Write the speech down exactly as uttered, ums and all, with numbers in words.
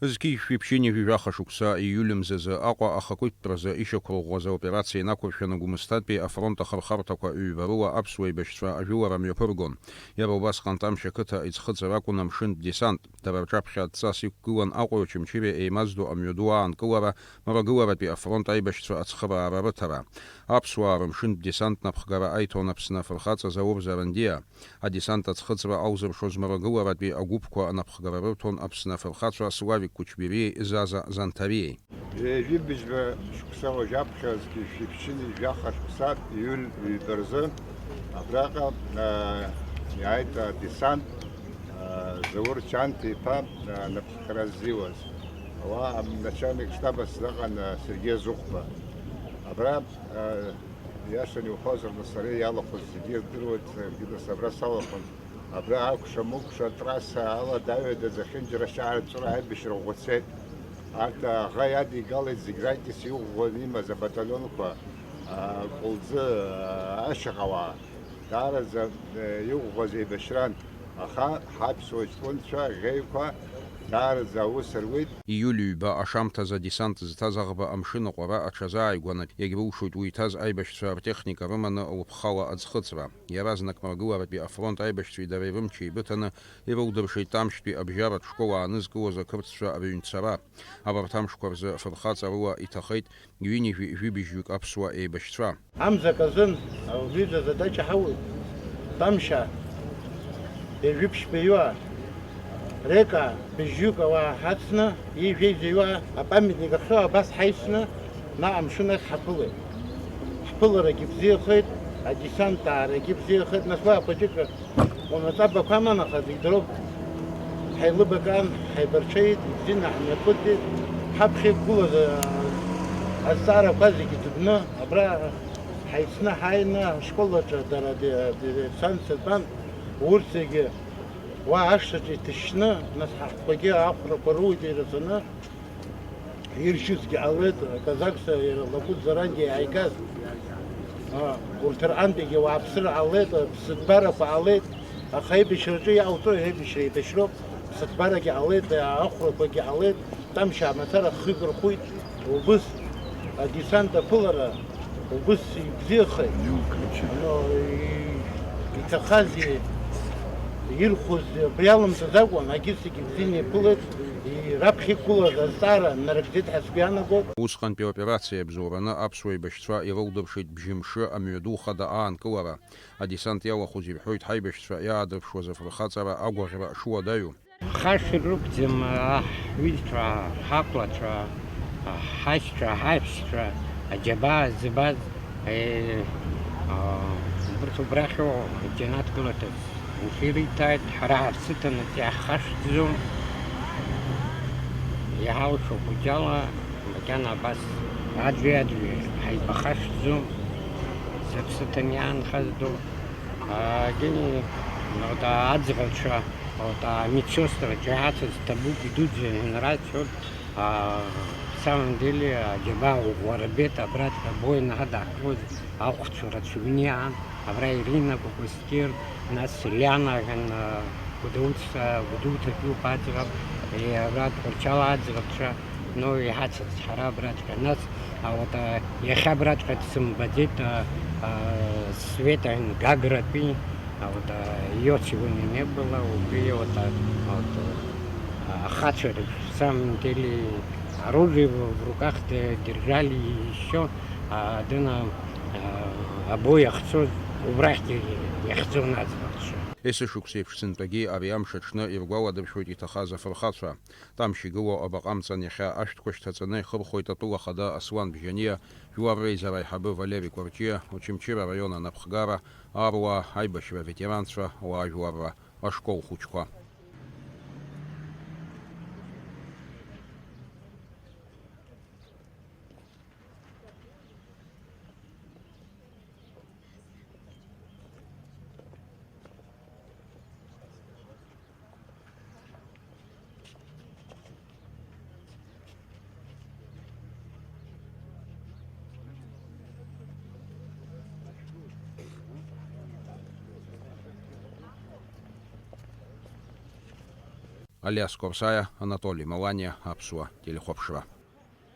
Зқьи жәшәи ԥшьынҩажәи жәаха шықәса ииуль мзазы Аҟәа ахақәиҭтәразы ишьақәырӷәӷәаз аоперациа инақәыршәаны Гәымсҭатәи афронт ахырхарҭақәа ҩба рыла аԥсуа еибашьцәа ажәылара мҩаԥыргон. Иара убасҟан Тамшь ақыҭа иӡхыҵра акәын амшынтә десант. Дара рҿаԥхьа адҵас иқәгылан Аҟәеи Очамчыреи еимаздо амҩаду аанкылара, мрагыларатәи афронт аибашьцәа ацхыраара рыҭара. Аԥсуаа рымшынтә десант напхгара аиҭон Аԥсны афырхаҵа Заур Зарандиа. Адесант аӡхыҵра алзыршоз мрагыларатәи агәыԥқәа анапхгара рырҭон Аԥсны афырхацәа Славик Кучбериеи Заза Занҭариеи. Ҩажәи быжьба шықәса уажәаԥхьа зқьи жәшәи ԥшьынҩажәи жәаха шықәса ииуль ҩба рзы абраҟа, аа, иааит адесант, аа, Заур Чанҭа-иԥа, аа, напхгара ззиуаз. Ауаа, начальник штаба сзыҟан, аа, Сергеи Зыхәба. Абра, аа, Иашан иуҳәозар, нас ара иалахәыз зегьы ирдыруеит, саргьы нас абра салахәын. Абра акәша-мыкәша атрасса ала даҩада зехьынџьара ашьаарҵәыра аибашьра ӷәӷәа цеит. Арҭ аӷа иадигалеит зегь ракьыс иӷәӷәаны имаз абаталионқәа, а, Кәылӡы, а, ашьаҟауаа. Даараӡа, э, иӷәӷәаз еибашьран. Аха ҳаԥсуа ҷкәынцәа ӷьеҩқәа даараӡа аус руеит. Ииуль ҩба ашамҭазы адесант зҭаз аӷба амшын аҟәара аҽазааигәаны иагьрылшоит уи иҭаз аибашьцәа ртехника рыманы лыԥхала аӡхыҵра. Иаразнак мрагыларатәи афронт аибашьцәеи дареи рымч еибыҭаны ирылдыршеит Тамшьтәи абжьаратә школ аанызкылоз ақырҭцәа рыҩнцара. Абарҭ амшқәа рзы фырхаҵарыла иҭахеит ҩынҩажәи жәибжьҩык аԥсуа еибашьцәа. Амза казын, ауаҩы задача ҳауеит. Тамшьа, ҩажәи ԥшьба иуаа, Река, быжьҩык ауаа ҳацны, ижәеиза иуаа апамятник ахьыҟоу абас ҳаисны, наҟ амшын ахь ҳаԥылеит. Ҳԥыларагьы бзиахеит, адесант аарагьы бзиахеит, нас уа ахәыҷык Унаҵабақәа аман, аха зегь дроуп. Ҳаилыбакаан, ҳаибарҽеит, ибзианы ҳмҩаԥыргеит. Ҳаԥхьа иқәгылаз, а, азҵаарақәа зегьы ҭыгны, абра ҳаицны ҳааины, ашкол аҿы дара ди-, диверсантцәа тәан, урҭ зегьы уа ашҭаҿы иҭышьны, нас ҳахәқәагьы ахәрақәа руит ирацәаны. Иршьызгьы ҟалеит, аказакцәа иара Лакәыт Зарандиа иааигаз, а, урҭ рҟынтәигьы уааԥсыра ҟалеит, ԥсыҭбарақәа ҟалеит, аха аибашьраҿы иҟауҵои, аибашьра еибашьроуп, ԥсыҭбарагьы ҟалеит, ахәрақәагьы ҟалеит, Тамшьа мацара хҩык рхәит, убыс адесант аԥылара убыс ибзиахеит. Ну, и-, иҭахаз, и-, ирхәыз абри алымҵыз акәын, егьырҭгьы бзианы иԥылеит. Раԥхьа иқәгылаз азҵаара нарыгӡеит ҳәа сгәы иаанагоит. Усҟантәи аоперациа иабзоураны аԥсуа еибашьцәа ирылдыршеит бжьымшы амҩаду хада аанкылара. Адесант иалахәыз ирҳәоит ҳаибашьцәа иаадырԥшуаз афырхаҵара агәаӷьра шуадаҩу. Хашҭра рықәӡам, аҳ, ҳҩызцәа, ҳақәлацәа, ҳашьцәа, ҳаҳәшьцәа, аџьабаа збаз, Е, а, убырҭ убрахьоу џьанаҭ гылаҭыҵ. Уф ирҭааит, ҳара ҳарсыҭанаҵ иаҳхашҭӡом. Иҳалшо хәыҷала, макьана абас аӡәи-аӡәи ҳаибахашҭӡом, зыԥсыҭан иаанхаз ду. А, гьини, вот, а, аӡӷабцәа, вот, а, медсестрацәа иҳацыз ҭабуп идуӡӡа ҳәынрацәоуп. А, в самом деле, аџьабаа ӷәӷәа рбеит, абраҵәҟьа абоин ҳадааҳгоз ахәцәа рацәаҩны иаан, абра Ирина Кәакәасқьыр, нас Лиана ҳәа, а, Гәдоуҭа, Гәдоуҭатәиуп аӡӷаб, е, абра Тҟәарчал аӡӷабцәа, ну, иҳацыцҳара абраҵәҟьа, нас, а, вот, а, иахьа абраҵәҟьа дсымбаӡеит, а, а, Света ҳәа Гагратәи, А вот, а, её сегодня не было, убили вот, а, вот, а, ахацәа, в самом деле, оружие в, в руках де-, держали ещё, а, дына, а, обои ахьцоз, убрахьгьы иахьцон аӡӷабцәа. Есышықәсеиԥш сынтәагьы ари амш аҽны иргәаладыршәоит иҭахаз афырхацәа. Тамшь игылоу абаҟа амҵан иахьа ашәҭқәа шьҭаҵаны ихырхәоит атәыла хада Аслан Бжьаниа, жәлар реизара аиҳабы Валери Кәарҷиа, Очамчыра араион анапхгара, аруаа, аибашьра аветеранцәа, ауаажәларра ашкол хәыҷқәа. Алиас Корсаиа, Анатоли Маланиа, Аԥсуа телехәаԥшра.